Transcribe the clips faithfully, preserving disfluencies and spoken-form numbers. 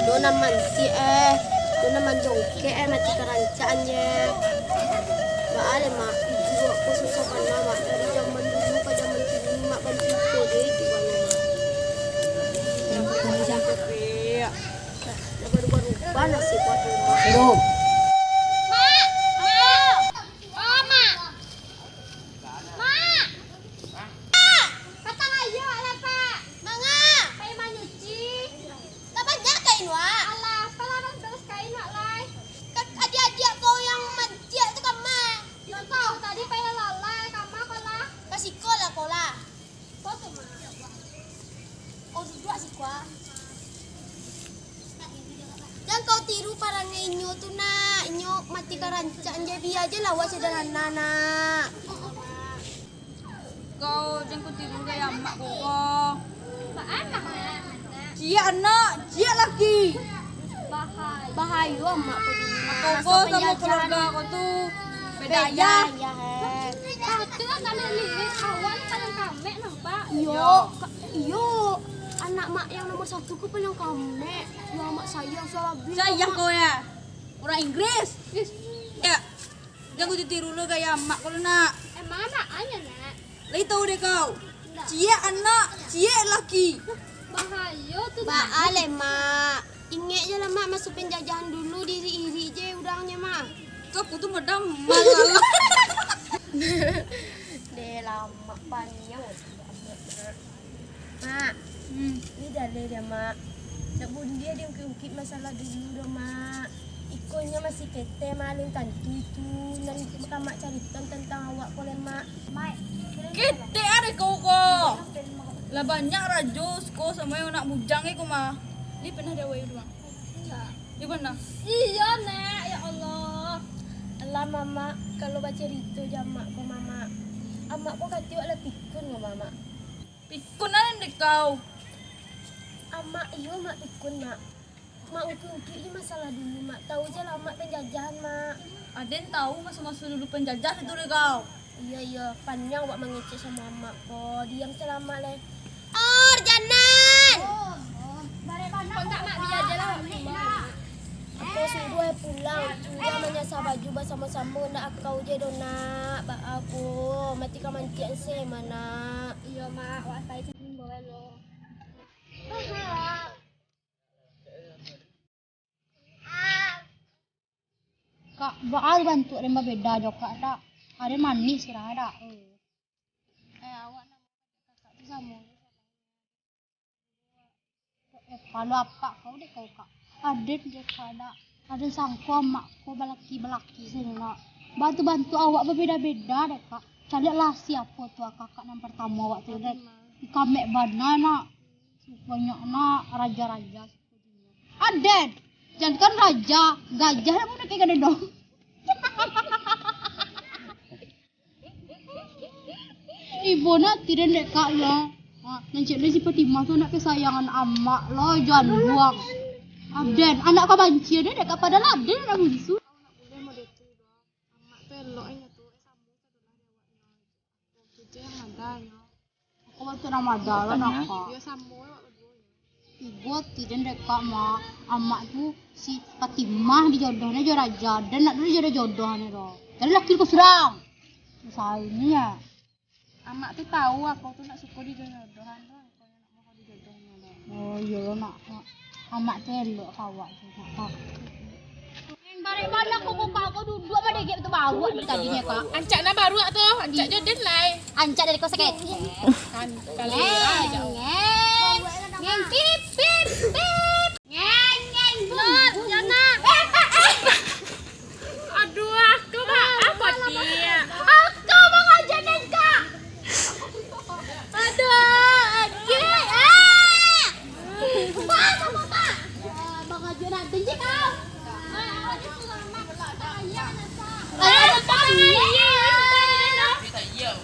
Lo nan mancik, eh. Lo nan manjongkek, eh, mati karancak, anjeh. Baa lai, Mak. Iduik ko susah bana, Mak. Dari jaman dulu ka jaman kini, Mak, bantu iko je, iduik bana, Mak. Lah barubah-rubah nasib awak tu, Mak. Mak! Mak! Oh, Mak! Mak! Mak! Patang ayo, Pak! Manga? Pai manyuci. Ka banyak kain wak? Alah, palaran terus kain wak lai. Ka adiak-adiak ko yang mancik tu kama? Yo tahu tadi pai lalai kama ko lah. Ka siko lah ko lah. Ko tu, Mak. Oh, duduak siko ah. Jan kau tiru parangai inyo tu, Nak. Inyo mati karancak, je bia je lawa sederhana, Nak. Kau jan kau tiru gaya amak kau ko. Baa, Mak? Ciek anak, ciek laki. Bahayo. Bahayo amak ko dulu, Mak. Kau ko samo keluarga kau tu beda ayah. Beda ayah, eh. Patut kami lirik awak ni paling kamek nampak. Iyo, ka-, iyo. Anak mak yang nomor satu ko paling kamek. Yo, amak sayang salabih. Sayang kau ya. Urang Inggris. Is. Ya. Jan kau tiru lo gaya amak kau lo, Nak. Emang amak anyo, Nak? Lai tahu deh kau. Ndak. Ciek anak, ciek laki. Bahayo tu, Nak. Baa lai, Mak. Ingek je lah, Mak, maso penjajahan dulu, diirik-irik je urangnyo, Mak. Kau tu modal masalah. Deh, lamak paniang. Mak, hmm, ni jaleh dia, Mak. Nak bundiah diungkit-ungkit masalah dulu doh, Mak. Ikonyo masih ketek, Mak, alun tantu itu. Nan ka Mak caritan tantang awak ko lai, Mak. Ketek ado kau ko. Lah banyak rajo, suko samo yang nak bujang, eh, ko mah. Ni pernah dia awai dulu, Mak. Di mana? Iyo, Nak. Ya Allah. Alah, Mamak, kalau bacarito jo amak ko, Mamak. Amak ko katiok lah pikun ko, Mamak. Pikun aden dek kau. Amak, iyo, Mak, pikun, Mak. Mak ungkit-ungkit je masalah dulu, Mak. Tahu je lah, Mak, penjajahan, Mak. Aden tahu maso-maso dulu penjajah itu dek kau. Iyo, iyo, paniang awak mangecek samo amak ko. Diam salamak lai. Or, Janan! Kok ndak, Mak? Bia je lah. Ako suruah pulang. Sudah manyasah baju basamo-samo, ndak akau je doh, Nak. Baa ko, mati ka mancik se, Mak, Nak. Iyo, Mak. Awak pai cari mimbo lo. Kak, baa bantuak den babeda jo, Kak, dak? Aden manih sirah, dak? Eh, awak namo kakak tu samo. Eh, kalau apak kau dek kau, Kak. Aden dek, Kak, dak? Aden sangko amak kau balaki-balaki sini, nak. Bantu-bantu awak babeda-beda dek, Kak. Caliak lah siapo tu kakak nan partamo awak tu, dek. Kamek bana, nak. Banyak, nak, raja-raja. Aden, jankan raja, gajah nak manakikan den doh. Ibo nak ati den dek, Kak, yo. Ha, nan cek den si Fatimah tu anak kesayangan amak lo, jo anduang. Aden, anak kabanci den dek, Kak, padahal aden anak bunsu. Amak tu elok inyo tu, eh, samo sadolah di awaknyo. Itu yang ada nyo. Aku bantu nama ada lah, nak, Kak. Yo, samo awak baduo nyo. Ibo ati den dek, Kak, ma-, amak tu si Fatimah dijodohnyo jo raja, den nak dijodoh-jodohnyo doh. Jadi laki ko surang. Misalnyo. Amak tu tahu aku tu nak suko dijodoh-jodohan tu, aku nak mau dijodohnyo doh. Oh, iyo lo, nak. Amak tu elok ka awak tu, nak, Kak. Barek bana ko muko ko duduak badegek tu baruak dari tadinyo, Kak. Ancak nan baruak tu, ancak jo den lai. Ancak dari ko sakit. Kan, kalau ngeng, ngeng, ngeng, pip, pip, pip. Ngeng, ngeng, bun, bun. Aduh, aku mah apa dia? Aku mah aja den, Kak. Aduh, aduh, ah. Pak, sama Pak. Bang Ajo nak benci kau. Ayo, depan, iya.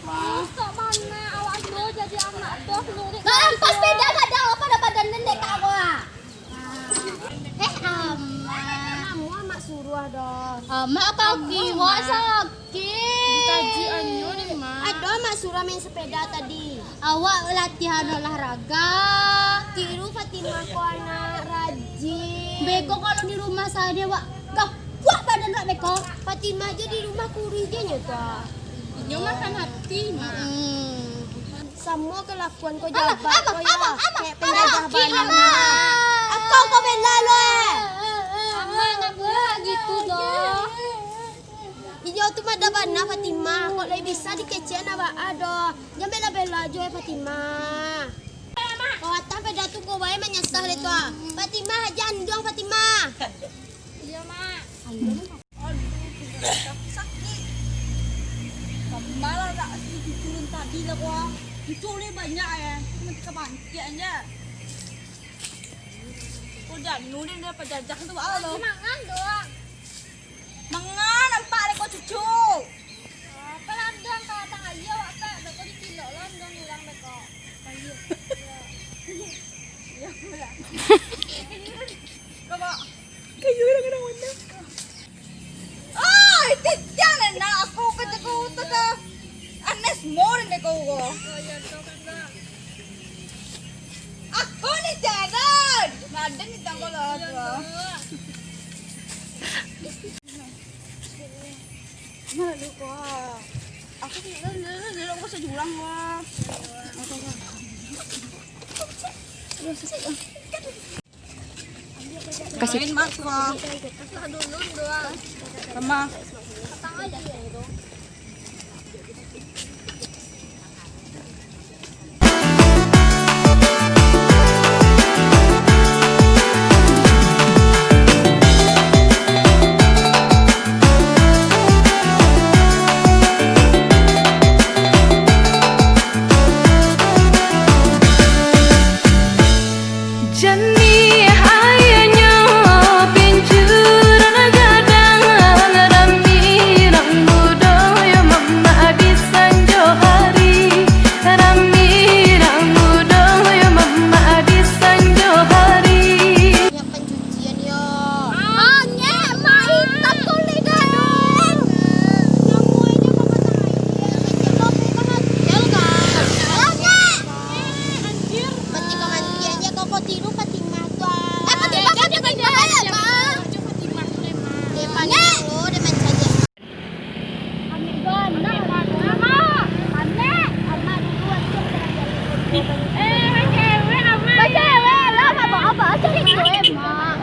Rusak mana awak tu jadi anak tu, nurik. Kau ampas sepeda kadang apa dah badan den dek kau, ah. Eh, Amak. Amak, Amak suruah doh. Amak, kaki awak sakit. Dikaji anyo deh, Mak. Aduh, Amak suruah main sepeda tadi. Awak latihan olahraga. Tiru Fatimah ko anak Beko kalau di rumah sajo, wak, gapuak badan wak beko. Fatimah jo di rumah kuruih jo nyo tu. Inyo makan hati, Mak. Hmm. Samo kelakuan ko jahat ko, yo. Kek penjajah bana. Akau ko bela lo, eh. Amak, ndak buliah gitu doh. Inyo tu madah bana, Fatimah. Kok lai bisa dikecek nak baa doh. Jan bela-bela jo, eh, Fatimah. Kawatan peda tu ko bae manyasah deh tu, ah. Fatimah, aja anduang, Fatimah. Iyo, Mak. Aduh, sakik. Kambal agak si cucurun tadi lah, kuah. Cucurun ni banyak, eh. Nanti kabantiak aja. Ko janu ni dah pajajah tu, ah, lo. Mangan doang. Mangan nampak dek ko cucu. Apa landuang ka tangah iyo, apa? Beko ditilok landuang urang beko. Kayu. Iyo, pulang. Kayu urang kadang mana? Ah, itu jangan nak aku kata kau tu ke. Anes more dek kau ko. Aku ni jalan. Ada ni tanggal lah tu. Mana lu ko? Aku ni dah dah dah dah aku rasa jurang lah. Aduh, sakit lah. Kasih. Lain, Mak, suah. Sama. Janiah ayunyo pincuran gadang, rami nan mudo yo mamak di sanjo hari, rami nan mudo yo mamak di sanjo hari. Nyiapkan cucian yo. Angek, Mak, hitam tu lidah dong. Namuahnyo kau patang aia, kecek kau pegang aja kan. Angek. Mati ka mati aja kau, kau tiru Fatimah tu, ah. Eh, Fatimah, Fatimah, Fatimah, Fatimah. Dia panik, oh, dia mancajak. Ambil gua, nak, nak, nak. Panik. Amat dulu, aja. Eh, cewek, Amat. Cewek lah, apa, apa? Cari tu, eh, Mak.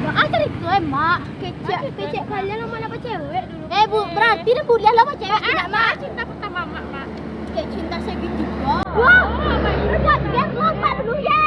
Mak, cari tu, eh, Mak. Kecek, kecek kalian, Amat nak cewek dulu. Eh, bu, berarti dah buliah lah, Mak, cewek. Ah, tidak, Mak. Cinta pertama, Mak, Mak. Kek cinta segitiga. Wah, Mak, Mak, Mak, lompat dulu, ya.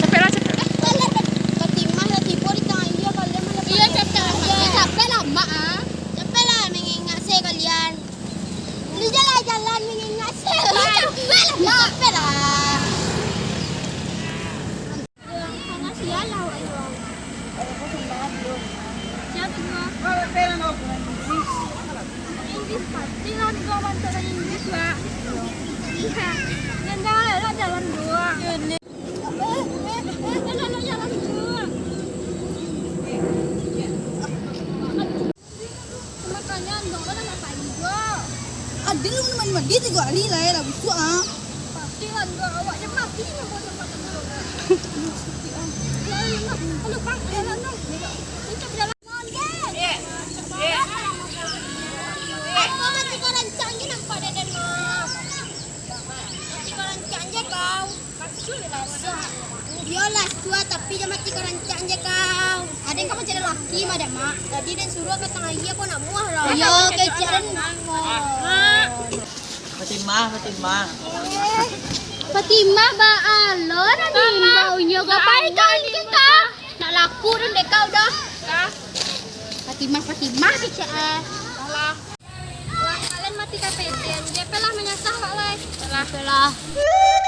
Capek lah, capek. Iyo, capek lah, Mak. Iyo, capek lah, Mak, ah. Capek lah, mangengak se kalian. Ni jalan-jalan mangengak se lah. Iyo, capek lah, Mak. Capek lah. Inggris, pasti lah duo bantuak dari Inggris, Pak. Iya. Nan dah elok jalan duo. Eh, eh, eh, elok-elok jalan duo. Makanya, Andong kan anak Pak Ijo. Adil lu mandi-mandi tigo hari lah, lah busuk, ah. Pasti lah, Andong. Awak je mati, Andong, buat tempat Andong. Ya, ya, ya. Aduh, Bang, jalan, Bang. Ini cak jalan. Aku mati karancak je nampak dek den, Bang. Mati karancak je kau. Iyo lah, suah, tapi jan mati karancak je kau. Aden kan mancari laki mah, Mak. Tadi den suruah ka tangah aia, kau nak muah lah. Iyo, kecek den. Fatimah, Fatimah. Fatimah, baa lo nan diimbau nyo, ngapai kau ni kau? Nak laku den dek kau doh. Fatimah, Fatimah kecek eh. Alah. Kalian mah Tiga P T N J P lah manyasah, Wak, lai. Lah. Lah.